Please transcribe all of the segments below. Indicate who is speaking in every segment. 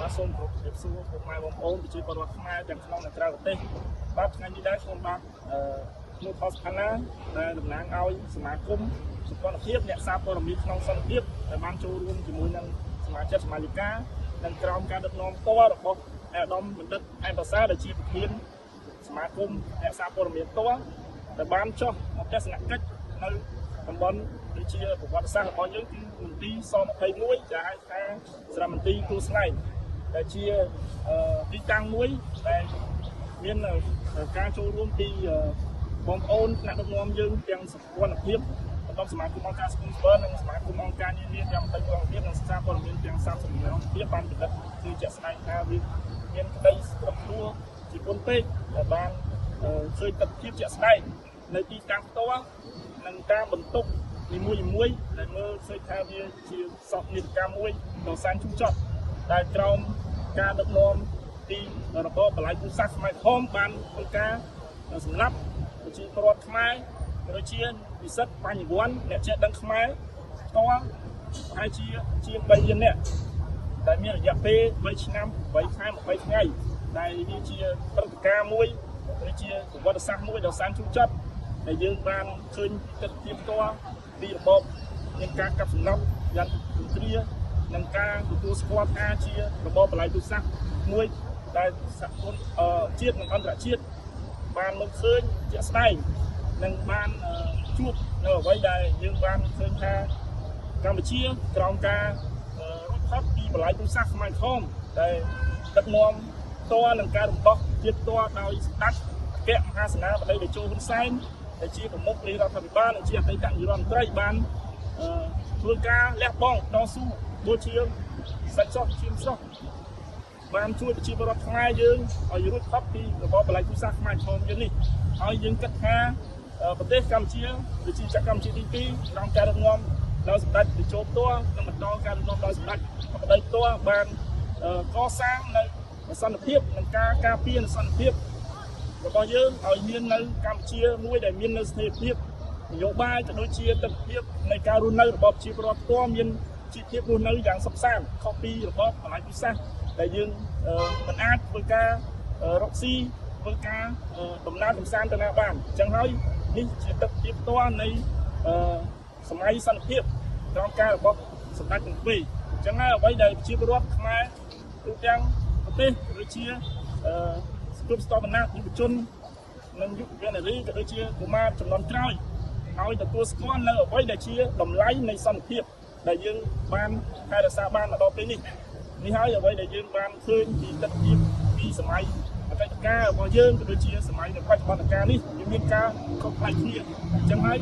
Speaker 1: បាទសូមគោរពជម្រាបសួរពុកម៉ែបងប្អូនប្រជាពលរដ្ឋខ្មែរទាំងក្នុងនិងក្រៅប្រទេសបាទថ្ងៃនេះដែរខ្ញុំបាទអឺឈ្មោះថសផាណាដែលតំណាងឲ្យសមាគមសម្ព័ន្ធភាពអ្នកសារព័ត៌មានក្នុងសន្តិភាពដែលបានចូលរួមជាមួយនឹងសមាជិកសមាជិកានិងក្រោមការដឹកនាំផ្ទាល់របស់អាដាមបណ្ឌិតអែមបាសាដែលជាប្រធានសមាគមអ្នកសារព័ត៌មានផ្ទាល់ដែលបានចុះមកទស្សនកិច្ចនៅតំបន់ដូចជាប្រវត្តិសាស្ត្ររបស់យើងគឺមន្ទីរស21ដែលហៅថាសារមន្ទីរទួលស្លែងដែលជាទីតាំងមួយដែលមានការចូលរួមពីបងប្អូនថ្នាក់ដឹកនាំយើងទាំងសម្ព័ន្ធភាពរបស់សមាគមអង្គការសង្គមស៊ីវិលនិងសមាគមអង្គការនានាទាំង21អង្គភាពនិងសារព័ត៌មានទាំង31អង្គភាពបានផលិតគឺជាក់ស្ដែងថាវាមានក្តីស្រុកស្រួលជាពុនពេកដែលបានឃើញទស្សនភាពជាក់ស្ដែងនៅទីតាំងផ្ទាល់និងតាមបន្ទប់នីមួយៗដែលមើលឃើញថាវាជាសោកនាដកម្មមួយដ៏សែនជូរចត់ដែលក្រោមការដឹកនាំពីរបបបល័យពូជសាសន៍ខ្មែរក្រហមបានធ្វើការសម្លាប់ប្រជាពលរដ្ឋខ្មែរដូចជានិស្សិតបញ្ញវន្តអ្នកចេះដឹងខ្មែរផ្ទាល់ប្រហែលជាជាង3លាននាក់ដែលមានរយៈពេល3ឆ្នាំ8ខែ20ថ្ងៃដែលវាជាព្រឹត្តិការណ៍មួយឬជាប្រវត្តិសាស្ត្រមួយដ៏សែនជូរចត់ដែលយើងបានឃើញទស្សនវិជ្ជាផ្ទាល់ពីរបបមានការកាប់សម្លាប់យ៉ាងទន្ទ្រានិងការទទួលស្គាល់ថាជារបបបល័យពូជសាសន៍មួយដែលសហគមន៍ជាតិនិងអន្តរជាតិបានមើលឃើញជាក់ស្ដែងនិងបានជួបនៅអ្វីដែលយើងបានឃើញថាកម្ពុជាក្រោមការរួចផុតពីបល័យពូជសាសន៍ខ្មែរក្រហមដែលដឹកនាំផ្ទាល់នឹងការរំដោះជាតិផ្ទាល់ដោយសម្ដេចអគ្គមហាសេនាបតីតេជោហ៊ុនសែនដែលជាប្រមុខរាជរដ្ឋាភិបាលនិងជាអតីតនាយករដ្ឋមន្ត្រីបានធ្វើការលះបង់តស៊ូដូចជាសាច់សោះឈាមសោះបានជួយប្រជាពលរដ្ឋខ្មែរយើងឲ្យរួចផុតពីរបបបល័យពូជសាសន៍ខ្មែរក្រហមយើងនេះហើយយើងគិតថាប្រទេសកម្ពុជាប្រជាចក្រកម្ពុជាទី2ក្រោមការដឹកនាំដោយសម្ដេចតេជោផ្ទាល់និងបន្តការដឹកនាំដោយសម្ដេចបតីផ្ទាល់បានកសាងនៅសន្តិភាពនិងការការពារសន្តិភាពរបស់យើងឲ្យមាននៅកម្ពុជាមួយដែលមាននៅស្ថិរភាពនយោបាយក៏ដូចជាទិដ្ឋភាពនៃការរស់នៅរបស់ប្រជាពលរដ្ឋផ្ទាល់មានជីវភាពរស់នៅយ៉ាងសុខសាន្តខុសពីរបបបល័យពិសាសដែលយើងមិនអាចធ្វើការរកស៊ីធ្វើការដំណើរកម្សាន្តទៅណាបានអញ្ចឹងហើយនេះជាទិដ្ឋភាពផ្ទាល់នៃសម័យសន្តិភាពក្រោមការរបស់សម្ដេចទាំងពីរអញ្ចឹងហើយអ្វីដែលប្រជាពលរដ្ឋខ្មែរទូទាំងប្រទេសដូចជាគ្រប់ស្ថាបនាយុវជននិងយុវនារីក៏ដូចជាកុមារចំនួនក្រោយឲ្យទទួលស្គាល់នៅអ្វីដែលជាតម្លៃនៃសន្តិភាពដែលយើងបានថែរក្សាបានមកដល់ពេលនេះនេះហើយអ្វីដែលយើងបានឃើញពីទស្សនវិជ្ជាពីសម័យអតីតកាលរបស់យើងក៏ដូចជាសម័យនៅបច្ចុប្បន្នកាលនេះវាមានការខុសប្លែកគ្នាអញ្ចឹងហើយ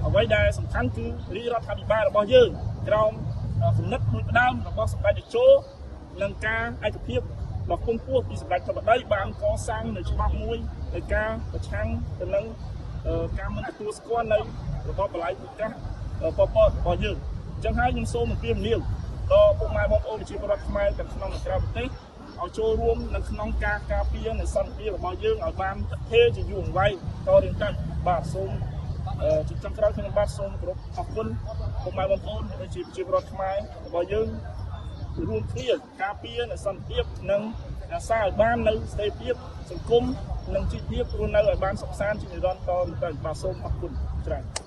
Speaker 1: អ្វីដែលសំខាន់គឺរាជរដ្ឋាភិបាលរបស់យើងក្រោមគំនិតមួយផ្ដើមរបស់សម្ដេចតេជោនិងការឯកភាពដ៏ខ្ពង់ខ្ពស់ពីសម្ដេចធិបតីបានកសាងនៅច្បាប់មួយនៃការប្រឆាំងទៅនឹងការមិនទទួលស្គាល់នៅរបបបល័យប្រកាសពពករបស់យើងអញ្ចឹងហើយខ្ញុំសូមអំពាវនាវដល់ពុកម៉ែបងប្អូនប្រជាពលរដ្ឋខ្មែរទាំងក្នុងនិងក្រៅប្រទេសឲ្យចូលរួមនៅក្នុងការការពារនៅសន្តិភាពរបស់យើងឲ្យបានថេរជាយូរអង្វែងតរៀងទៅបាទសូមជាចុងក្រោយខ្ញុំបាទសូមគោរពអរគុណពុកម៉ែបងប្អូនដូចជាប្រជាពលរដ្ឋខ្មែររបស់យើងរួមគ្នាការពារនៅសន្តិភាពនិងរក្សាឲ្យបាននៅស្ថិរភាពសង្គមនិងជីវភាពរស់នៅឲ្យបានសុខសាន្តជានិរន្តរ៍តទៅបាទសូមអរគុណច្រើន។